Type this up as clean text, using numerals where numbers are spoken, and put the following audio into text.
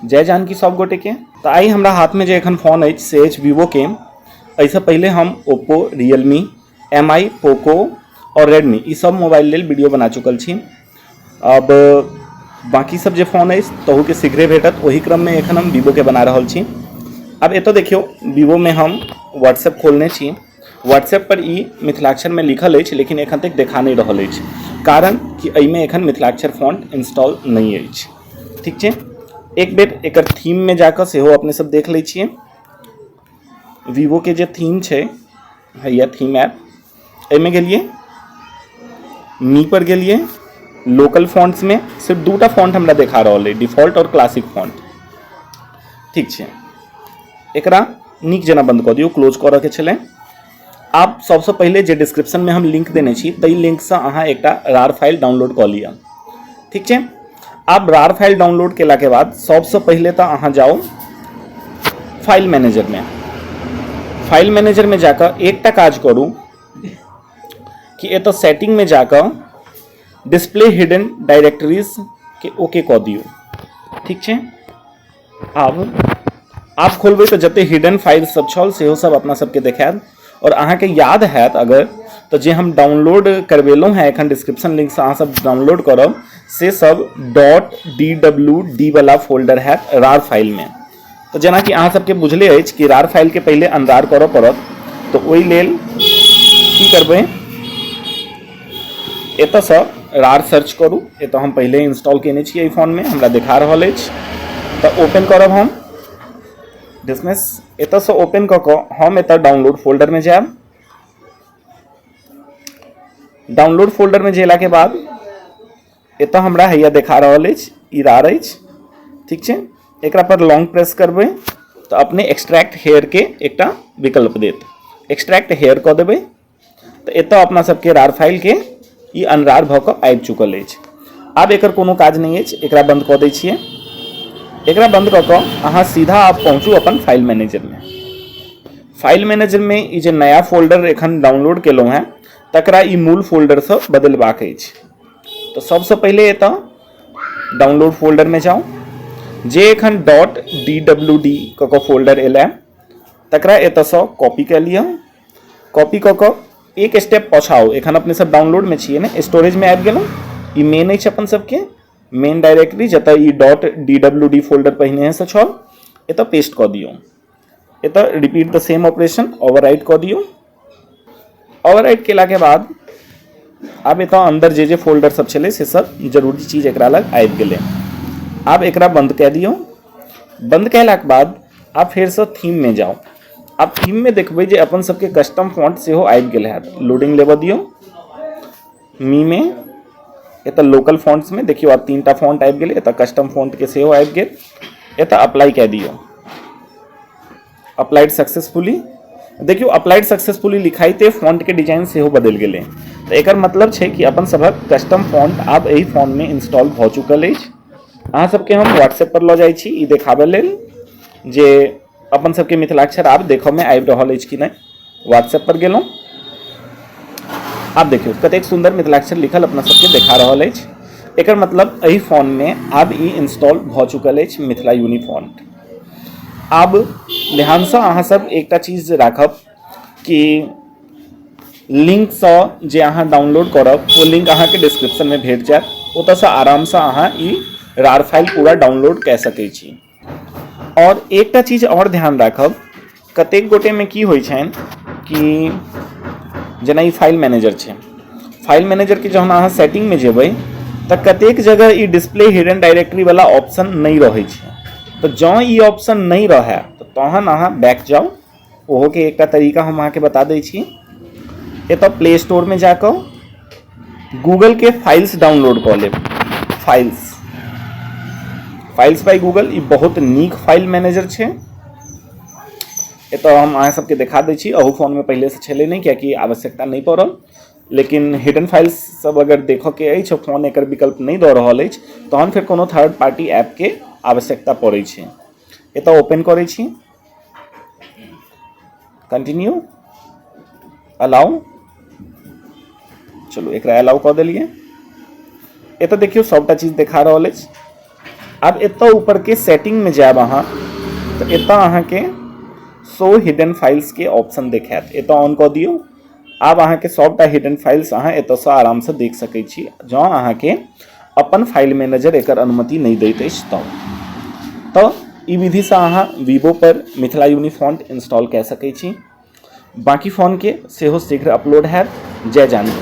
जय जानकी सब गोटे के। तऽ आइ हमरा हाथमे जे एखन फोन अछि से अछि वीवोके। एहिसँ पहिले हम Oppo, realme, M I, Poco आओर रेडमी ई सब मोबाइल लेल वीडियो बना चुकल छी। अब बाकी सब जे फोन अछि तहूके शीघ्रे भेटत, ओहि क्रममे एखन हम वीवोके बना रहल छी। आब एतऽ देखियौ, वीवोमे हम व्हाट्सएप खोलने छी। व्हाट्सएप पर ई मिथिलाक्षरमे लिखल अछि, लेकिन एखन तक देखा नहि रहल अछि, कारण कि एहिमे एखन मिथिलाक्षर फॉन्ट इंस्टॉल नहि अछि। ठीक छै, एक बेर एकर थीममे जाकऽ सेहो अपने सब देख लै छियै। वीवोके जे थीम छै, हैया थीम ऐप, एहिमे गेलियै, मी पर गेलियै, लोकल फॉन्ट्समे सिर्फ दूटा फॉन्ट हमरा देखा रहल अइ, डिफॉल्ट आओर क्लासिक फॉन्ट। ठीक छै, एकरा नीक जेना बंद कऽ दियौ, क्लोज करऽके छलै। आब सबसँ पहिले जे डिस्क्रिप्शनमे हम लिंक देने छी ताहि लिंकसँ अहाँ एकटा रार फाइल डाउनलोड कऽ लिअ। ठीक छै, आब रार फाइल डाउनलोड केलाके बाद सबसँ पहिले तऽ अहाँ जाउ फाइल मैनेजरमे। फाइल मैनेजरमे जाकऽ एकटा काज करू कि एतऽ सेटिंगमे जाकऽ डिस्प्ले हिडन डायरेक्टरीज के ओके कऽ दियौ। ठीक छै, आब आब खोलबै तऽ जते हिडन फाइल सब छल सेहो सब अपना सबके देखायत। और अहाँके याद हैत अगर तऽ जे हम डाउनलोड करबेलहुँ हेँ एखन डिस्क्रिप्शन लिंकसँ अहाँ सब डाउनलोड करब, से सब डॉट डी डब्ल्यू डी वाला फोल्डर हैत रार फाइलमे। तऽ जेनाकि अहाँ सबके बुझले अछि कि रार फाइलके पहिले अनरार करऽ पड़त, तऽ ओहि लेल की करबै, एतऽसँ रार सर्च करू। एतऽ हम पहिले इंस्टॉल केने छी एहि फोनमे, हमरा देखा रहल अछि, तऽ ओपन करब हम डिसमिस। एतऽसँ ओपन कऽ कऽ हम एतऽ डाउनलोड फोल्डरमे जायब। डाउनलोड फोल्डरमे जेलाके बाद एतऽ हमरा हैया देखा रहल अछि ई रार अछि। ठीक छै, एकरा पर लॉन्ग प्रेस करबै तऽ अपने एक्सट्रैक्ट हेयर के एकटा विकल्प देत, एक्सट्रैक्ट हेयर कऽ देबै तऽ एतऽ अपना सबके रार फाइल के ई अनरार भऽ कऽ आबि चुकल अछि। आब एकर कोनो काज नहि अछि, एकरा बंद कऽ दै छियै। एकरा बंद कऽ कऽ अहाँ सीधा आब पहुँचू अपन फाइल मैनेजरमे। फाइल मैनेजरमे ई जे नया फोल्डर एखन डाउनलोड केलहुँ हेँ तकरा ई मूल फोल्डरसँ बदलबाक अछि। तऽ सबसँ पहिले एतऽ डाउनलोड फोल्डरमे जाउ, जे एखन डॉट डी डब्ल्यू डी कऽ कऽ फोल्डर एलै तकरा एतऽसँ कॉपी कऽ लिअ। कॉपी कऽ कऽ एक स्टेप पछाउ, एखन अपने सब डाउनलोडमे छियै ने, स्टोरेजमे आबि गेलहुँ। ई मेन अछि अपन सबके मेन डायरेक्टरी, जतऽ ई dot D W D folder पहिनेसँ छल, एतऽ पेस्ट कऽ दियौ। एतऽ repeat the same operation, overwrite कऽ दियौ। ओवरराइट केलाके बाद आब एतऽ अन्दर जे जे फोल्डर सब छलै से सब जरूरी चीज एकरा लग आबि गेलै। आब एकरा बंद कए दियौ। बंद कयलाके बाद आब फेरसँ थीममे जाउ। आब थीममे देखबै जे अपन सबके कस्टम फॉन्ट सेहो आबि गेल हैत। लोडिंग लेबऽ दियौ। मीमे एतऽ लोकल फॉन्ट्समे देखियौ आब तीनटा फॉन्ट आबि गेलै। एतऽ कस्टम फॉन्टके सेहो आबि गेल। एतऽ अप्लाई कए दियौ। अप्लाइड सक्सेसफुली, देखियौ अप्लाइड सक्सेसफुली लिखाइते फॉन्टके डिजाइन सेहो बदलि गेलै। तऽ एकर मतलब छै कि अपन सभक कस्टम फॉन्ट आब एहि फोनमे इंस्टॉल भऽ चुकल अछि। अहाँ सबके हम व्हाट्सएप पर लऽ जाइ छी ई देखाबऽ लेल जे अपन सबके मिथिलाक्षर आब देखऽमे आबि रहल अछि कि नहि। व्हाट्सएप पर गेलहुँ, आब देखियौ कतेक सुन्दर मिथिलाक्षर लिखल अपना सबके देखा रहल अछि। एकर मतलब एहि फोनमे आब ई इंस्टॉल भऽ चुकल अछि मिथिला यूनिफॉन्ट। आब ध्यानसँ अहाँ सब एकटा चीज राखब कि लिंकसँ जे अहाँ डाउनलोड करब ओ लिंक अहाँके डिस्क्रिप्शनमे भेट जायत, ओतऽसँ आरामसँ अहाँ ई रार फाइल पूरा डाउनलोड कए सकै छी। आओर एकटा चीज आओर ध्यान राखब, कतेक गोटेमे की होइ छनि कि जेना ई फाइल मैनेजर छै, फाइल मैनेजरके जहन अहाँ सेटिंगमे जेबै तऽ कतेक जगह ई डिस्प्ले हिडन डायरेक्टरी वाला ऑप्शन नहि रहै छै। तऽ जँ ई ऑप्शन नहि रहै तऽ तहन अहाँ बैक जाउ, ओहोके एकटा तरीका हम अहाँके बता दै छी। एतऽ प्ले स्टोरमे जाकऽ गूगलके फाइल्स डाउनलोड कऽ लेब, फाइल्स फाइल्स बाय गूगल, ई बहुत नीक फाइल मैनेजर छै। एतऽ हम अहाँ सबके देखा दै छी, अहू फोनमे पहिलेसँ छलै नहि कियाकि आवश्यकता नहि पड़ल, लेकिन हिडन फाइल्स सब अगर देखऽके अछि, फोन एकर विकल्प नहि दऽ रहल अछि, तहन फेर कोनो थर्ड पार्टी ऐपके आवश्यकता पड़ै छै। एतऽ ओपन करै छी, कंटिन्यू, अलाउ, चलू एकरा अलाउ कऽ देलियै। एतऽ देखियौ सबटा चीज देखा रहल अछि। आब एतऽ ऊपरके सेटिंगमे जायब अहाँ तऽ एतऽ अहाँके शो हिडन फाइल्सके ऑप्शन देखायत, एतऽ ऑन कऽ दियौ। आब अहाँके सभटा हिडन फाइल्स अहाँ एतऽसँ आरामसँ देख सकै छी, जँ अहाँके अपन फाइल मैनेजर एकर अनुमति नहि दैत अछि तऽ ई विधिसँ अहाँ वीवो पर मिथिला यूनिफॉन्ट इंस्टॉल कए सकै छी। बाँकी फोनके सेहो शीघ्र अपलोड हैत। जय जानकी।